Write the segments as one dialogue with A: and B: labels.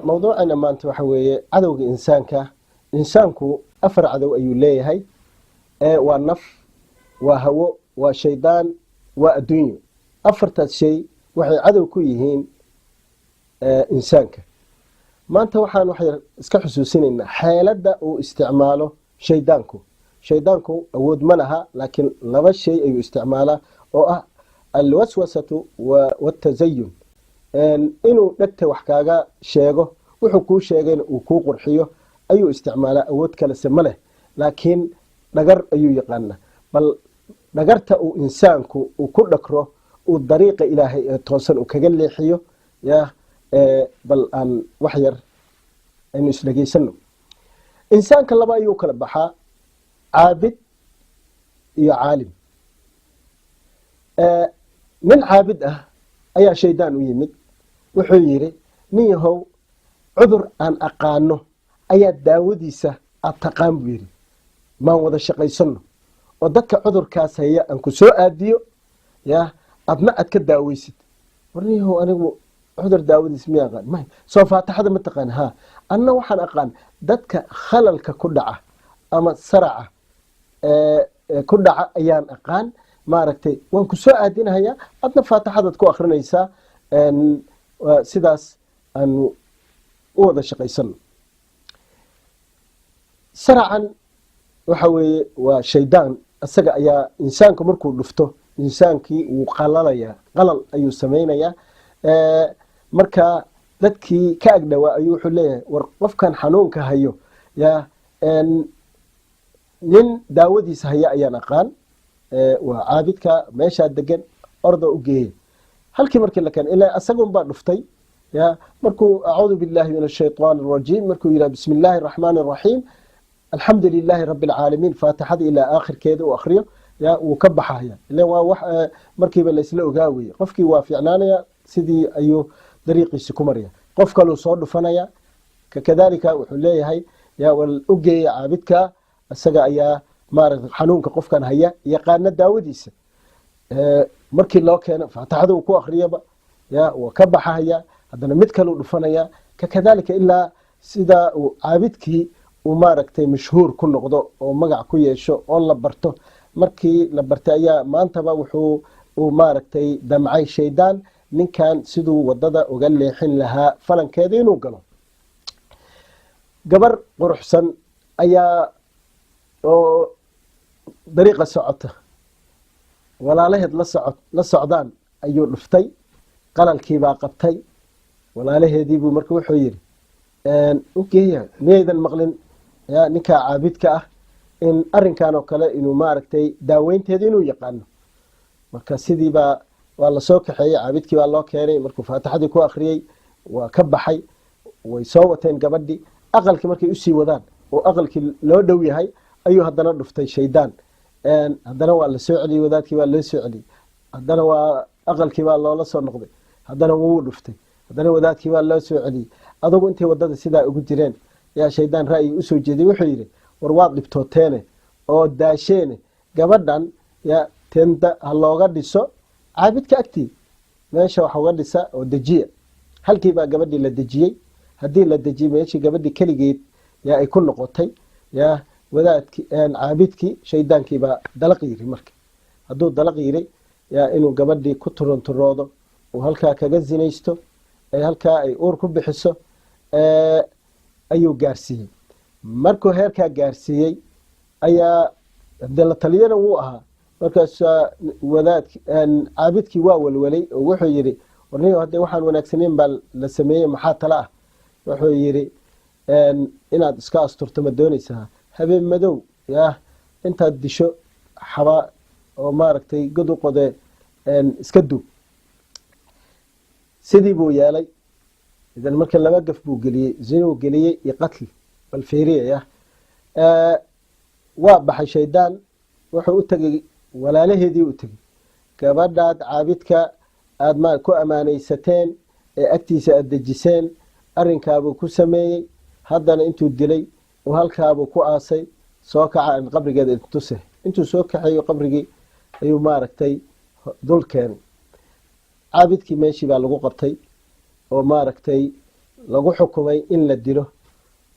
A: Mawduucana maanta waxa weeye cadowga insaanka. Insaanku afar cadow ayuu leeyahay: waa naf, waa hawo, waa shaydaan, waa adduunyo. Afartaas shay waxay cadow ku yihiin insaanka. Maanta waxaan waxay iska xusuusinaynaa xeeladda uu isticmaalo shaydaanku. Shaydaanku awood ma laha, laakiin laba shay ayuu isticmaalaa oo ah alwaswasatu watasayun, inuu dhegta wax kaaga sheego, wuxuu kuu sheegayna uu kuu qurxiyo ayuu isticmaalaa. Awood kalese ma leh, laakiin dhagar ayuu yaqaanaa. Bal dhagarta uu insaanku uu ku dhagro, uu dariiqa Ilaahay ee toosan uu kaga leexiyo, ya bal aan wax yar aynu isdhegeysano. Insaanka laba ayuu kala baxaa: caabid iyo caalim. Nin caabid ah ayaa shaydaan u yimid. Wuxuu yidhi: "Nin yahow, cudur aan aqaano ayaa daawadiisa aad taqaan," buu yidhi. "Maan wada shaqaysano oo dadka cudurkaas haya aan ku soo aadiyo, ya adna aad ka daaweysid?" "War nin yahow, anigu cudur daawadiis miya aqaan? May soo faataxada ma taqaan? Ha, anna waxaan aqaan dadka khalalka ku dhaca ama saraca ku dhaca ayaan aqaan. Maaragtay, waan ku soo aadinahayaa, adna faataxadaad ku akrinaysaa, sidaas aanu u wada shaqaysano." Saracan waxa weeye waa shaydaan. Isaga ayaa insaanku markuu dhufto, insaankii wuu qalalayaa, qalal ayuu samaynayaa. Marka dadkii ka agdhawaa ayuu wuxuu leeyahay: "War qofkan xanuunka hayo, ya nin daawadiisa haya ayaan aqaan, waa caabidka meeshaa degan, orda u geeya." Halkii markii la keenay, ilaa isagun baa dhuftay, ya markuu "Acuudu billahi min ashaytaan arajiim" markuu yidhaha, "Bismi illaahi araxmaani araxiim, alxamdu lilaahi rabbi alcaalamiin," faatixada ilaa aakhirkeeda uu akhriyo, ya wuu ka baxaya. Ila waa wax markiiba laysla ogaa weye. Qofkii waa fiicnaanaya, sidii ayuu dariiqiisi ku maraya. Qof kaluu soo dhufanaya, kakadalika wuxuu leeyahay: "Ya wal u geeya caabidka, isaga ayaa maarata xanuunka qofkan haya yaqaana daawadiisa." Markii loo keeno, faatixada uu ku akhriyaba, ya waa ka baxahaya. Haddana mid kaleu dhufanaya, kakadalika, ilaa sidaa uu caabidkii uu maaragtay mashhuur ku noqdo oo magac ku yeesho oo la barto. Markii la bartay ayaa maantaba wuxuu uu maaragtay damcay shaydaan ninkan siduu wadada uga leexin lahaa falankeeda inuu galo. Gabar quruxsan ayaa oo dariiqa socota, walaalaheed la socdaan ayuu dhuftay. Qalalkiibaa qabtay. Walaalaheediibuu marka wuxuu yidhi: "Ugeeya, miyaydan maqlin ya ninkaa caabidka ah in arrinkan oo kale inuu maaragtay daaweynteeda inuu yaqaano?" Marka sidiibaa waa lasoo kaxeeyey, caabidkii baa loo keenay. Markuu faatixadii ku akhriyey, waa ka baxay. Way soo wateen gabadhii. Aqalkii markay usii wadaan oo aqalkii loo dhow yahay ayuu haddana dhuftay shaydaan. Haddana waa lasoo celiyey, wadaadkii baa loo soo celiyey. Haddana waa aqalkii baa loola soo noqday, haddana wuu dhuftay, haddana wadaadkii baa loo soo celiyey. Adugu intay wadada sidaa ugu jireen ayaa shaydaan ra'yi usoo jeeday. Wuxuu yidhi: "War waad dhibtooteene oo daasheene, gabadhan ya tenda ha looga dhiso caabidka agtii, meesha wax uga dhisa oo dejiya." Halkii baa gabadhii la dejiyey. Haddii la dejiyey, meeshii gabadhii keligeed yaa ay ku noqotay, yaa wadaadki caabidkii shaydaankii baa dalaq yiri. Marka hadduu dalaq yiri, yaa inuu gabadhii ku turunturoodo, uu halkaa kaga zinaysto, ay halkaa ay uur ku bixiso ayuu gaarsiiyey. Markuu heerkaa gaarsiiyey ayaa dee la taliyana wuu ahaa. Markaasaa wadaadki caabidkii waa walwalay oo wuxuu yidhi: "Warniyo, hadde waxaan wanaagsanayn baa la sameeyey, maxaa tala ah?" Wuxuu yidhi: "Inaad iska asturto ma doonaysaa? Habeen madow yah intaad disho xaba oo maaragtay god u qode, iska duug." Sidii buu yeelay. Idan marka laba gaf buu geliyey: zinuu geliyey iyo qatli. Bal fiiriyaya, waa baxay shaydaan. Wuxuu u tegey walaalaheedii u tegey. Gabadhaad caabidka aad ma ku ammaanaysateen ee agtiisa aada dejiseen, arrinkaabuu ku sameeyey. Haddana intuu dilay uu halkaabuu ku aasay. Soo kaca, aan qabrigeeda idintuse. Intuu soo kaxeeyo qabrigii ayuu, maaragtay, dul keenay caabidkii. Meeshii baa lagu qabtay oo, maaragtay, lagu xukumay in la dilo,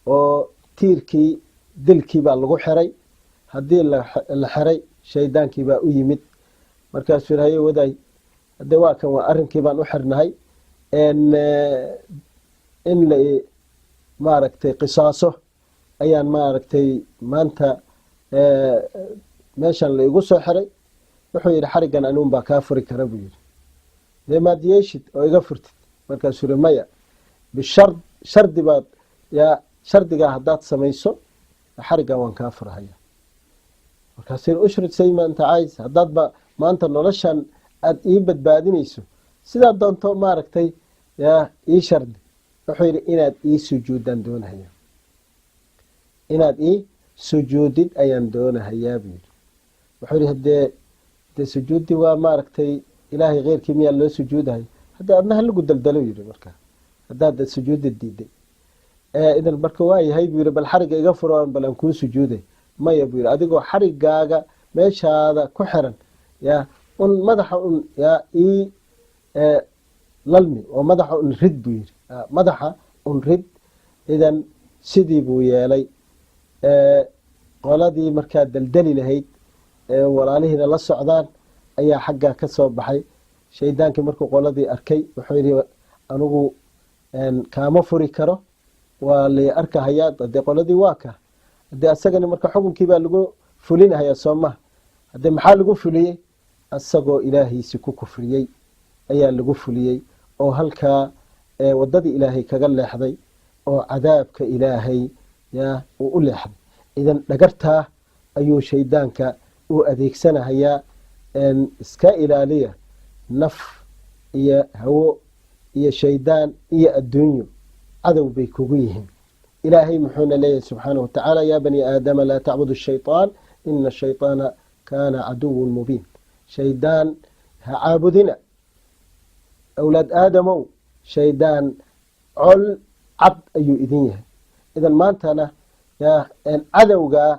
A: oo tiirkii dilkii baa lagu xiray. Haddii la xiray, shaydaankii baa u yimid. Markaasuu yidhi: "Haye wadaay, hadde waa kan, waa arrinkii baan u xirnahay in la, maaragtay, qisaaso ayaan, maaragtay, maanta meeshan la igu soo xiray." Wuxuu yidhi: "Xariggan anuun baa kaa furi kara," buu yidhi. "Dee maad yeeshid oo iga furtid?" Markaasuu yihi: "Maya, bishard, shardi baad yaa, shardigaa haddaad samayso xariggan waan kaa furahaya." Markaasuu yidhi: "Ushrud sayma anta caayis, haddaadba maanta noloshan aada ii badbaadinayso, sidaad doonto, maaragtay, yaa ii shardi." Wuxuu yidhi: "Inaad ii sujuuddaan doonahaya, inaad ii sujuudid ayaan doonahayaa," buu yidhi. Wuxuu yidhi: "Hadee dee sujuuddi waa, maaragtay, Ilaahay keyrkii miyaa loo sujuudahay? Haddii adna halagu daldalo," yidhi, "marka haddaad sujuudda diiday idan marka waa yahay," buu yidhi, "bal xarigga iga furo, bal aan kuu sujuuday." "Maya," buu yidhi, "adigoo xarigaaga meeshaada ku xiran yaa un madaxa un yaa ii lalmi oo madaxa un rid," buu yidhi, "madaxa un rid." Idan sidii buu yeelay. Qoladii markaa daldali lahayd ee walaalihiina la socdaan ayaa xaggaa ka soo baxay. Shaydaankii markuu qoladii arkay wuxuu yidhi: "Anigu kaama furi karo, waa lay arkahayaa. Hadee qoladii waa ka, hadee asagani marka xukunkii baa lagu fulinahayaa, soo maha? Hadee maxaa lagu fuliyey? Asagoo Ilaahiisi ku kufriyey ayaa lagu fuliyey, oo halkaa wadadii Ilaahay kaga leexday oo cadaabka Ilaahay yaa uu u leexday. Idan dhagartaa ayuu shaydaanka u adeegsanahayaa. Iska ilaaliya naf iyo hawo iyo shaydaan iyo adduunyo, cadow bay kugu yihiin. Ilaahay muxuuna leeyahay subxaanahu watacaala: "Yaa bani aadama, laa tacbudu shayطaan, ina shayطaana kaana caduwan mubiin." Shaydaan ha caabudina, awlaad Aadamow, shaydaan col cad ayuu idin yahay. Idan maantana cadowgaa,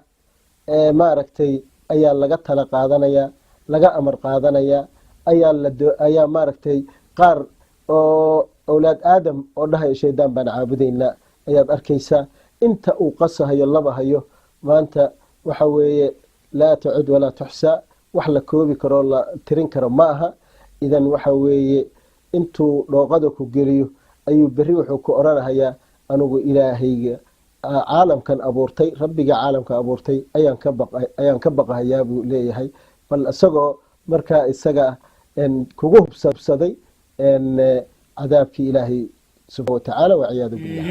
A: maaragtay, ayaa laga tala qaadanaya, laga amar qaadanaya, ayaa, maaragtay, qaar oo awlaad Aadam oo dhahaya shaydaan baan caabudaynaa ayaad arkaysaa. Inta uu qasahayo laba hayo maanta waxa weeye laa tacud walaa tuxsaa, wax la koobi karoo la tirin karo ma aha. Idan waxa weeye intuu dhooqada ku geliyo ayuu beri wuxuu ku oranahayaa: "Anigu Ilaahayga caalamkan abuurtay, Rabbiga caalamka abuurtay ayaan ka baqahayaa," buu leeyahay. Bal isagoo markaa isaga kugu hubsaday cadaabkii Ilaahay subxana watacaala, waciyaadu billah.